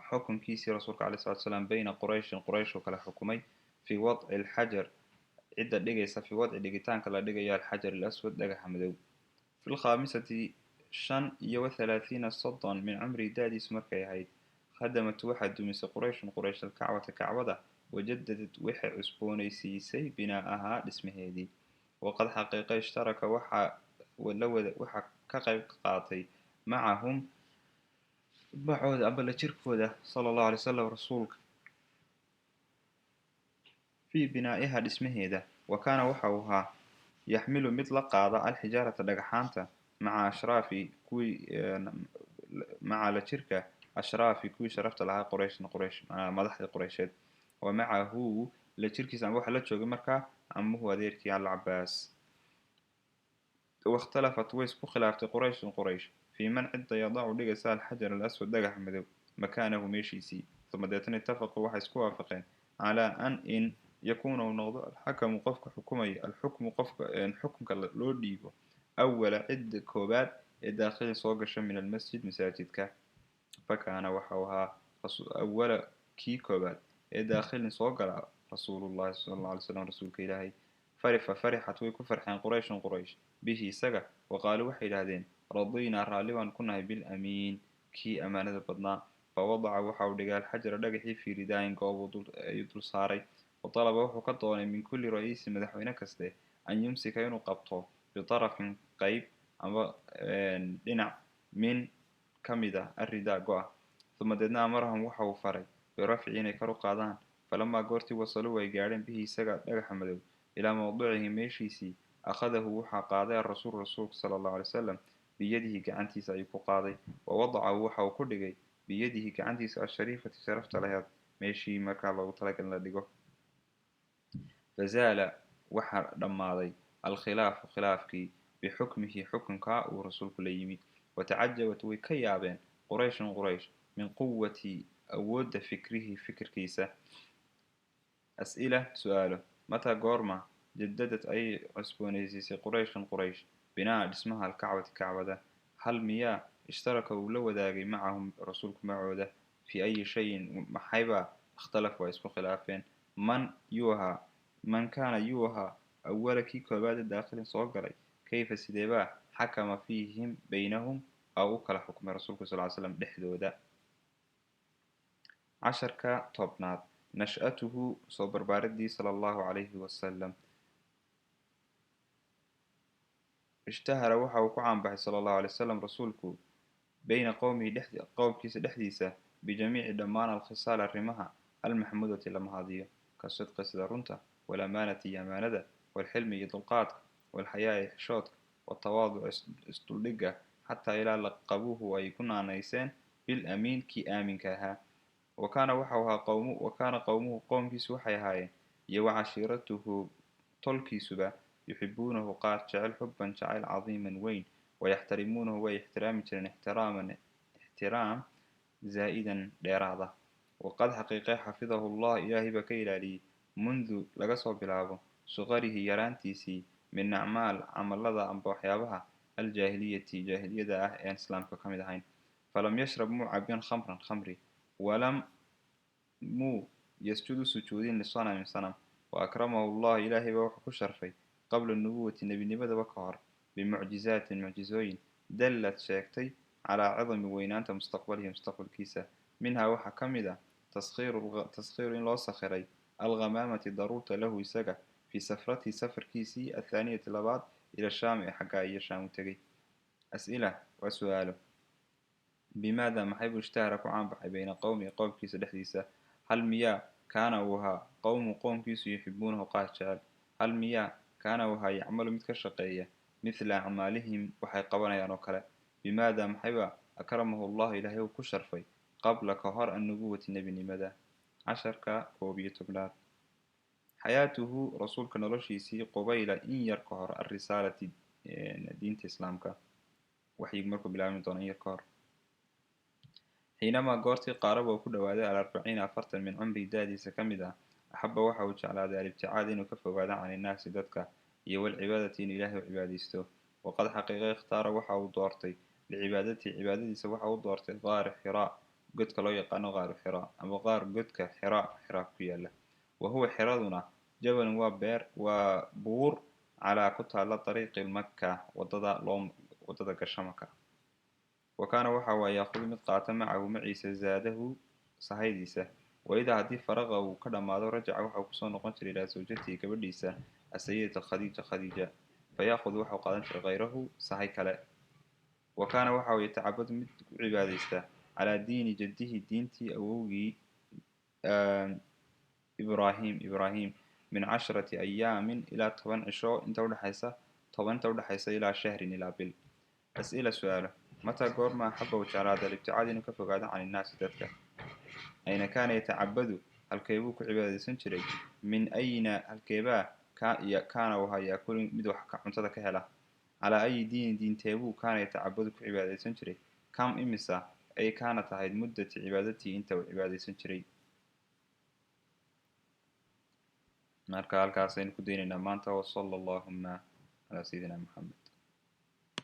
Xukunkiisii rasuulka alayh salatu salaam bayna Qurayshin, Quraysh oo kala xukumay, fii wadci alxajar, cidda dhigaysa, fii wadci, dhigitaanka la dhigayo, alxajar alaswad, dhagaxa madow. Fi lkhaamisati, 35, 30, min cumrihi, da-diisu markay ahayd, khadamat, waxaa dumisay, Qurayshun, Quraysh, alkacbata, kacbada, wajadadad, waxay cusboonaysiisay, binaa'ahaa, dhismaheedii. Waqad xaqiiqa ishtaraka, waxaa la wada, waxaa ka qayb qaatay, macahum, macooda amba la jirkooda, sala allahu alay wasalam, rasuulka, fii binaa'iha, dhismaheeda. Wa kaana, waxa uu ahaa, yaxmilu, mid la qaada, alxijaarata, dhagaxaanta, maca ashraafi, kuwii, maca, la jirka, ashraafi, kuwii sharafta lahaa, Qurayshin, Quraysh, manaa madaxdii Quraysheed. Wa macahu, la jirkiisa amba waxa la joogay markaa, camuhu, adeerkii, Alcabaas. Waاkhtalafat, way isku khilaaftay, Qurayshun, Quraysh, fii man, cidda, yadacu, dhigaysa, alxajar alaswad, dhagax madow, makaanahu, meeshiisii. Uma, deetana, itafaquu, waxay isku waafaqeen, calaa an, in, yakuuna, uu noqdo, alxakamu, qofka xukumaya, alxukmu, qofka xukunka loo dhiibo, awala, cidda koobaad ee daakhilin, soo gasha, min almasjid, masaajidka. Fakaana, waxau ahaa, awala, kii koobaad ee daakhilin, soo gala, rasuulullahi sala alla alay slam, rasuulka Ilaahay. Fa farixat, way ku farxeen, Qurayshun, Quraysh, bihi, isaga. Wa qaaluu, waxay yidhaahdeen, radiynaa, raalli baan ku nahay, bilamiin, kii ammaanada badnaa. Fa wadaca, waxa uu dhigay, alxajara, dhagaxii, fii ridaayin, goobuu ayuu dul saaray. Wa dalaba, wuxuu ka doonay, min kulli ra'iisin, madaxweyne kaste, an yumsika, inuu qabto, bitarafin, qayb ama dhinac, min, ka mid ah, arridaa, go-a. Uma, deedna, amarahum, waxa uu faray, birafci, inay kor u qaadaan. Falamaa, goortii, wasaluu, ay gaadheen, bihi, isaga, dhagaxa madow, ilaa mawdicihi, meeshiisii, akhadahu, waxaa qaaday, arasuul, rasuulka, sala allahu alay wasalam, biyadihi, gacantiisa ayuu ku qaaday. Wa wadacahu, waxa uu ku dhigay, biyadihi, gacantiisa, ashariifati, sharafta laheed, meeshii markaa loogu talagal la dhigo. Fazaala, waxaa dhammaaday, alkhilaafu, khilaafkii, bixukmihi, xukunkaa uu rasuulku la yimi. Watacajabat, way ka yaabeen, Qurayshun, Quraysh, min quwati, awoodda, fikrihi, fikirkiisa. As'ila, su-aalo. Mataa, goorma, jadadad, ayay cusboonaysiisay, Qurayshun, Quraysh, binaa, dhismaha, alkacbati, kacbada? Hal, miyaa, ishtaraka, uu la wadaagay, macahum, rasuulku macooda? Fii ayi shayin, maxaybaa, ikhtalafu, ay isku khilaafeen? Man yuu ahaa, man kaana, yuu ahaa, awala, kii koobaade, daakhilin, soo galay? Kayfa, sideebaa, xakama fiihim, baynahum, oo u kala xukumay rasuulku sal ly slam dhexdooda? Casharka 10aad: nash'atuhu, soo barbaaridii, sala allahu calayhi wasalam. Ishtahara, waxa uu ku caanbaxay, sala allahu alay wasalam, rasuulku, bayna qowmihi, dhex, qowmkiisa dhexdiisa, bijamiici, dhammaan, alkhisaal, arrimaha, almaxmuudati, la mahadiyo, ka sidqi, sida runta, walamaanati, iyo amaanada, walxilmi, iyo dulqaadka, walxayaai, xishoodka, watawaaduc, isduldhigga, xataa, ilaa, laqabuuhu, ay ku naanayseen, bilamiin, kii aaminka ahaa. Wa kaana, waxau ahaa, qowmu, wa kaana qowmuhu, qowmkiisu waxay ahaayeen, iyo wa cashiiratuhu, tolkiisuba, yuxibuunahu, qaar jecel, xuban, jacayl, cadiiman, weyn, wayaxtarimuunahu, way ixtiraami jireen, ixtiraaman, ixtiraam, zaa'idan, dheeraada. Waqad xaqiiqe xafidahu allah, Ilaahay baa ka ilaaliyey, mundu, laga soo bilaabo, suqarihi, yaraantiisii, min acmaal, camalada amba waxyaabaha, aljaahiliyati, jaahiliyada ah ee aan islaamka ka mid ahayn. Falam yashrab, muu cabin, khamran, khamri, walam, muu, yasjud, u sujuudin, lisanamin, sanam. Wa akramahu allah, Ilaahay baa wuxuu ku sharfay, qabla nubuwati, nebinimadaba ka hor, bimucjizaatin, mucjizooyin, dallad, sheegtay, calaa cidami, weynaanta, mustaqbalihi, mustaqbalkiisa. Minhaa, waxaa ka mid ah, taskhiiru, in loo sakhiray, alghamaamati, daruurta, lahu, isaga, fii safratihi, safarkiisii, athaaniyati, labaad, ila Shaam, ee xaggaa iyo Shaam u tegay. As'ila, waa su-aalo. Bimaada, maxay buu, ishtahara, ku caanbaxay, bayna qowmihi, qowmkiisa dhexdiisa? Hal, miyaa, kaana, uu ahaa, qowmu, qowmkiisu, yuxibuunahu, qaar jecel? Hal, miyaa, kaana, uu ahaa, yacmalu, mid ka shaqeeya, mithla acmaalihim, waxay qabanayaan oo kale? Bimaada, maxayba, akramahu allahu, Ilaahay uu ku sharfay, qabla, ka hor, annubuwati, nebinimada? Casharka 11aad: xayaatuhu, rasuulka noloshiisii, qubayla, in yar ka hor, alrisaalati, diinta islaamka, waxyigu markuu bilaabmi doono in yar ka hor. Xiinamaa, goortii, qaaraba, uu ku dhawaaday, alarbaciin, 40, min cumrihi, da-diisa ka mid ah, axaba, waxa uu jeclaaday, alibticaad, inuu ka fogaado, can innaasi, dadka, iyo walcibaadati, inuu Ilaahay u cibaadaysto. Waqad xaqiiqa ikhtaara, waxa uu doortay, licibaadatihi, cibaadadiisa waxa uu doortay, gaari Xiraa. Godka loo yaqaano Qaaru Xira ama qaar godka Xira, Xira ku yaala. Wa huwa Xiraduna jabalun, waa beer, waa buur, calaa ku taala dariiqi Maka, wadada loo wadada gasha Maka. Wa kaana waxa waa yaakudu mid qaata macahu maciisa zaadahu, sahaydiisa. Waidaa haddii faraqa uu ka dhammaado, rajaca waxa uu kusoo noqon jiray ilaa zawjatihi, gabadhiisa, asayidata Khadiija, Khadiija, fa yaakudu waxau qaadan jiray hayrahu, sahay kale. Wa kaana waxa uu yatacabadu mid ku cibaadaysta calaa diini jaddihi, diintii awowgii Ibrahim, Ibrahim, min 10 ayaamin ilaa 10 cisho inta udhexaysa, 10 inta udhexaysa, ilaa shahrin, ilaa bil. As'ila, su-aalo. Mataa, goorma, axaba uu jeclaada alibticaad, inuu ka fogaado, can innaasi, dadka? Ayna kaana yatacabadu, halkeebuu ku cibaadaysan jiray? Min ayna, halkeebaa, kaana uu ahaa yaakulu mid wax cuntada ka hela? Calaa ayi diinin, diinteebuu, kaana yatacabadu ku cibaadaysan jiray? Kam, imisa, ay kaanat ahayd muddati cibaadatii, inta uu cibaadaysan jiray? Marka halkaasaynu ku daynaynaa maanta. Wasala allahuma calaa sayidina Moxamed.